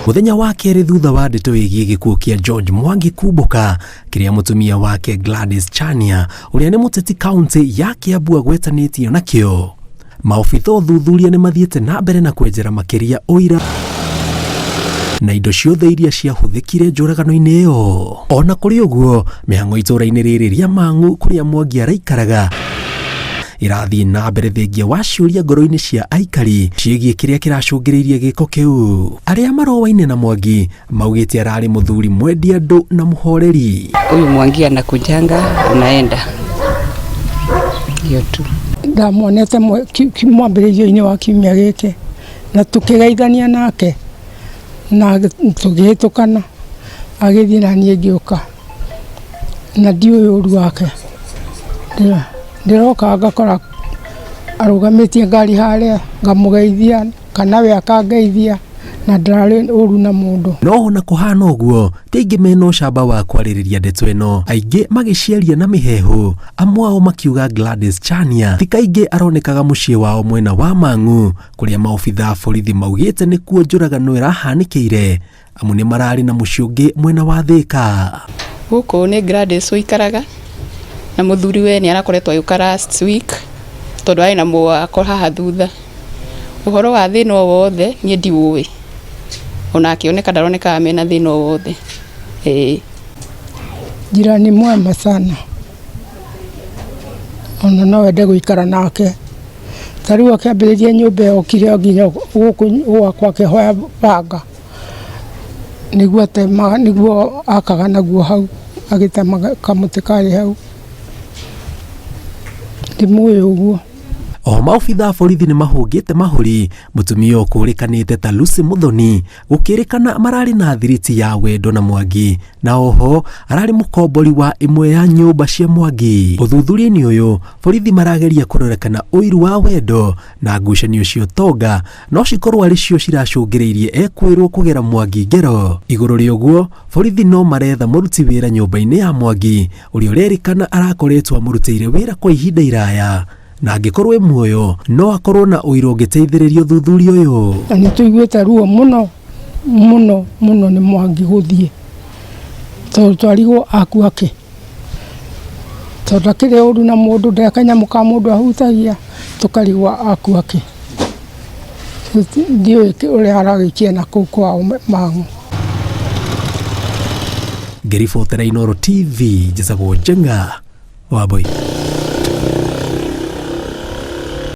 Mũthenya wa kerĩ thutha wa ndeto ĩgiĩ gĩkuũ kĩa George Mwangi kumbũka kĩrĩa mũtumia wake Gladys Chania ũrĩa nĩ mũteti kaunti ya Kiambu agwetanĩtio nakĩo. Maobitha ũthuthuria nĩ mathiĩte na mbere na kwenjera makĩria ũira na indo ciothe iria ciahũthĩkire njũragano-inĩ ĩyo. Ona kũrĩ ũguo, mĩhang'o itũũra-inĩ rĩrĩ rĩa Mang'u kũrĩa Mwangi araikaraga ĩrathiĩ na mbere thengia wa ciũria ngoro-inĩ cia aikari ciĩgiĩ kĩrĩa kĩracũngĩrĩirie gĩko kĩu. Arĩa marowaine na Mwangi maugĩte ararĩ mũthuri mwendi andũ na mũhoreri. Huyu Mwangi anakujanga anaenda hiyo tu. Ndamuonete mwambĩrĩrio-inĩ wa kiumia gĩkĩ na tũkĩgeithania nake na tũgĩhĩtũkana agĩthiĩ na niĩ ngĩũka na ndiũĩ ũru wake. Ndĩroka ngakora arũgamĩtie ngari harĩa ngamũgeithia kana we akangeithia na ndararĩ ũru na mũndũ. No ona kũhana ũguo, ti aingĩ mena ũcamba wa kwarĩrĩria ndeto ĩno, aingĩ magĩciaria na mĩheehũ, amwe ao makiuga Gladys Chania ti kaingĩ aronekaga mũciĩ wao mwena wa Mang'u, kũrĩa maobitha a borithi maugĩte nĩkuo njũragano ĩrahanĩkĩire, amu nĩ mararĩ na mũciĩ ũngĩ mwena wa Thĩka. Gũkũ nĩ Gladys ũikaraga na mũthuriwe nĩ arakoretwo agĩũka last week tondũ arĩ na mwako haha thutha. Ũhoro wa thĩna o wothe niĩ ndiũĩ, ona akĩoneka ndaronekaga mena thĩna o wothe, ĩĩ. Jirani mwema sana ona no wende gũikara nake. Ta rĩu akĩambĩrĩria nyũmba ĩyo okire o nginya gũkũ gwakwa akĩhoya banga nĩguo atemaga nĩguo akaga naguo hau agĩtemaga kamũtĩ karĩ hau. Ndimũĩ ũguo. Oho maobitha a borithi nĩ mahũngĩte mahũri mũtumia ũkũrĩkanĩte ta Lucy Muthoni gũkĩrĩkana mararĩ na thiriti ya wendo na Mwangi na oho ararĩ mũkombori wa ĩmwe ya nyũmba cia Mwangi. Ũthuthuria-inĩ ũyũ borithi marageria kũrora kana ũiru wa wendo na ngucanio cia ũtonga no cikorwo arĩ cio ciracũngĩrĩirie ekwĩrwo kũgera Mwangi ngero. Igũrũ rĩa ũguo borithi no maretha mũruti wĩra nyũmba-inĩ ya Mwangi ũrĩa ũrerĩkana arakoretwo amũrutĩire wĩra kwa ihinda iraya na angĩkorwo e muoyo no akorwo na ũira ũngĩteithĩrĩria ũthuthuria ũyũ. Na nĩ tũiguĩte ruo mũno mũno mũno nĩ Mwangi gũthiĩ tondũ twarigwo akua kĩ, tondũ ndakĩrĩ ũru na mũndũ ndarĩ kanyamũ ka mũndũ ahutagia, tũkarigwo akua kĩ. Ndiũĩ ũrĩa aragĩikia nakũu kwao Mang'u. Ngĩribotera Inooro TV, njĩtagwo Njenga Wambui.